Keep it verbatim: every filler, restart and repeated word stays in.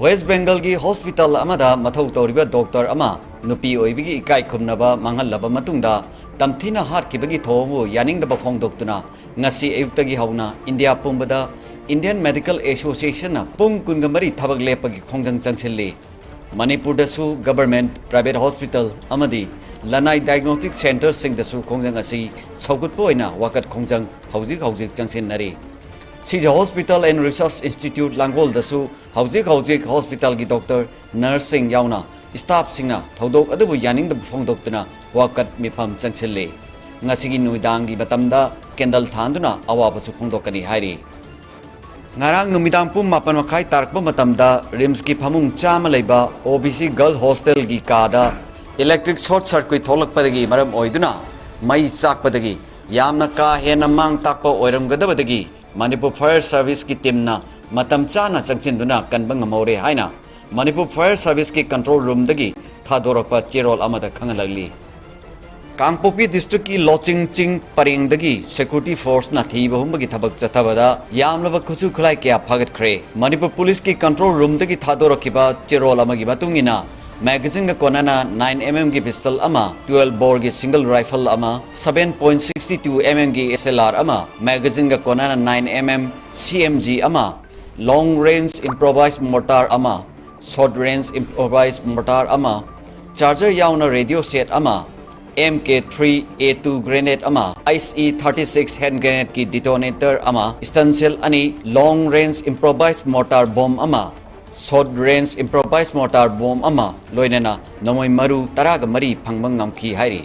West ꯕꯦꯡꯒꯜꯒꯤ ꯍꯣꯁ꯭ꯄꯤꯇꯥꯜ ꯑꯃꯗ ꯃꯊꯧ ꯇꯧꯔꯤꯕ ꯗꯣꯛꯇꯔ ꯑꯃ ꯅꯨꯄꯤ ꯑꯣꯏꯕꯒꯤ ꯏꯀꯥꯏ ꯈꯨꯝꯅꯕ ꯃꯥꯡꯍꯜꯂꯕ ꯃꯇꯨꯡꯗ ꯇꯝꯊꯤꯅ ꯍꯥꯠꯈꯤꯕꯒꯤ ꯊꯧꯑꯣꯡꯕꯨ ꯌꯥꯅꯤꯡꯗꯕ ꯐꯣꯡꯗꯣꯛꯇꯨꯅ ꯉꯁꯤ ꯑꯌꯨꯛꯇꯒꯤ ꯍꯧꯅ ꯏꯟꯗꯤꯌꯥ ꯄꯨꯝꯕꯗ Indian Medical Associationꯅ ꯄꯨꯡ ꯀꯨꯟꯒ ꯃꯔꯤ ꯊꯕꯛ ꯂꯦꯞꯄꯒꯤ ꯈꯣꯡꯖꯪ ꯆꯪꯁꯤꯜꯂꯤ꯫ ꯃꯅꯤꯄꯨꯔꯗꯁꯨ government, private hospital ꯑꯃꯗꯤ ꯂꯅꯥꯏ diagnostic centreꯁꯤꯡꯗꯁꯨ ꯈꯣꯡꯖꯪ ꯑꯁꯤ ꯁꯧꯒꯠꯄ ꯑꯣꯏꯅ ꯋꯥꯀꯠ ꯈꯣꯡꯖꯪ ꯍꯧꯖꯤꯛ ꯍꯧꯖꯤꯛ ꯆꯪꯁꯤꯟꯅꯔꯤ꯫ Sija Hospital and Research Institute ꯂꯥꯡꯒꯣꯜꯗꯁꯨ ꯍꯧꯖꯤꯛ ꯍꯧꯖꯤꯛ ꯍꯣꯁ꯭ꯄꯤꯇꯥꯜꯒꯤ ꯗꯣꯛꯇꯔ, ꯅꯔꯁꯁꯤꯡ ꯌꯥꯎꯅ staffꯁꯤꯡꯅ ꯊꯧꯗꯣꯛ ꯑꯗꯨꯕꯨ ꯌꯥꯅꯤꯡꯗꯕ ꯐꯣꯡꯗꯣꯛꯇꯨꯅ ꯋꯥꯀꯠ ꯃꯤꯐꯝ ꯆꯪꯁꯤꯜꯂꯤ꯫ ꯉꯁꯤꯒꯤ ꯅꯨꯃꯤꯗꯥꯡꯒꯤ ꯃꯇꯝꯗ candle ꯊꯥꯟꯗꯨꯅ ꯑꯋꯥꯕꯁꯨ ꯐꯣꯡꯗꯣꯛꯀꯅꯤ ꯍꯥꯏꯔꯤ꯫ ꯉꯔꯥꯡ ꯅꯨꯃꯤꯗꯥꯡ ꯄꯨꯡ ꯃꯥꯄꯟ ꯃꯈꯥꯏ ꯇꯥꯔꯛꯄ ꯃꯇꯝꯗ RIMSꯀꯤ ꯐꯃꯨꯡ ꯆꯥꯝꯃ ꯂꯩꯕ OBC girl hostelꯒꯤ ꯀꯥꯗ electric short circuit ꯊꯣꯛꯂꯛꯄꯗꯒꯤ ꯃꯔꯝ ꯑꯣꯏꯗꯨꯅ ꯃꯩ ꯆꯥꯛꯄꯗꯒꯤ ꯌꯥꯝꯅ ꯀꯥ ꯍꯦꯟꯅ ꯃꯥꯡ ꯇꯥꯛꯄ ꯑꯣꯏꯔꯝꯒꯗꯕꯗꯒꯤ Manipur Fire Serviceꯀꯤ teamꯅ ꯃꯇꯝ ꯆꯥꯅ ꯆꯪꯁꯤꯟꯗꯨꯅ ꯀꯟꯕ ꯉꯝꯍꯧꯔꯦ ꯍꯥꯏꯅ Manipur Fire Serviceꯀꯤ control roomꯗꯒꯤ ꯊꯥꯗꯣꯔꯛꯄ ꯆꯦꯔꯣꯜ ꯑꯃꯗ ꯈꯪꯍꯜꯂꯛꯂꯤ꯫ ꯀꯥꯡꯄꯣꯛꯄꯤ districtꯀꯤ ꯂꯣꯆꯤꯡ ꯆꯤꯡ ꯄꯔꯦꯡꯗꯒꯤ security forceꯅ ꯊꯤꯕ ꯍꯨꯝꯕꯒꯤ ꯊꯕꯛ ꯆꯠꯊꯕꯗ ꯌꯥꯝꯂꯕ ꯈꯨꯠꯁꯨ ꯈꯨꯠꯂꯥꯏ ꯀꯌꯥ ꯐꯥꯒꯠꯈ꯭ꯔꯦ꯫ ꯃꯅꯤꯄꯨꯔ ꯄꯨꯂꯤꯁꯀꯤ control roomꯗꯒꯤ ꯊꯥꯗꯣꯔꯛꯈꯤꯕ ꯆꯦꯔꯣꯜ ꯑꯃꯒꯤ ꯃꯇꯨꯡ ꯏꯟꯅ magazineꯒ ꯀꯣꯟꯅꯅ nine mmꯒꯤ pistol ꯑꯃ, twelve boreꯒꯤ single rifle ꯑꯃ, seven point six two mmꯒꯤ SLR ꯑꯃ, magazineꯒ ꯀꯣꯟꯅꯅ nine mm CMG ꯑꯃ, long range improvised mortar ꯑꯃ, short range improvised mortar ꯑꯃ, charger ꯌꯥꯎꯅ radio set ꯑꯃ, MK three A two grenade ꯑꯃ, ICE thirty six hand grenadeꯀꯤ detonator ꯑꯃ, stun shell ꯑꯅꯤ, long range improvised mortar bomb ꯑꯃ, short range improvised mortar bomb ꯑꯃ, ꯂꯣꯏꯅꯅ ꯅꯣꯡꯃꯩ ꯃꯔꯨ ꯇꯔꯥꯒ ꯃꯔꯤ ꯐꯪꯕ ꯉꯝꯈꯤ ꯍꯥꯏꯔꯤ꯫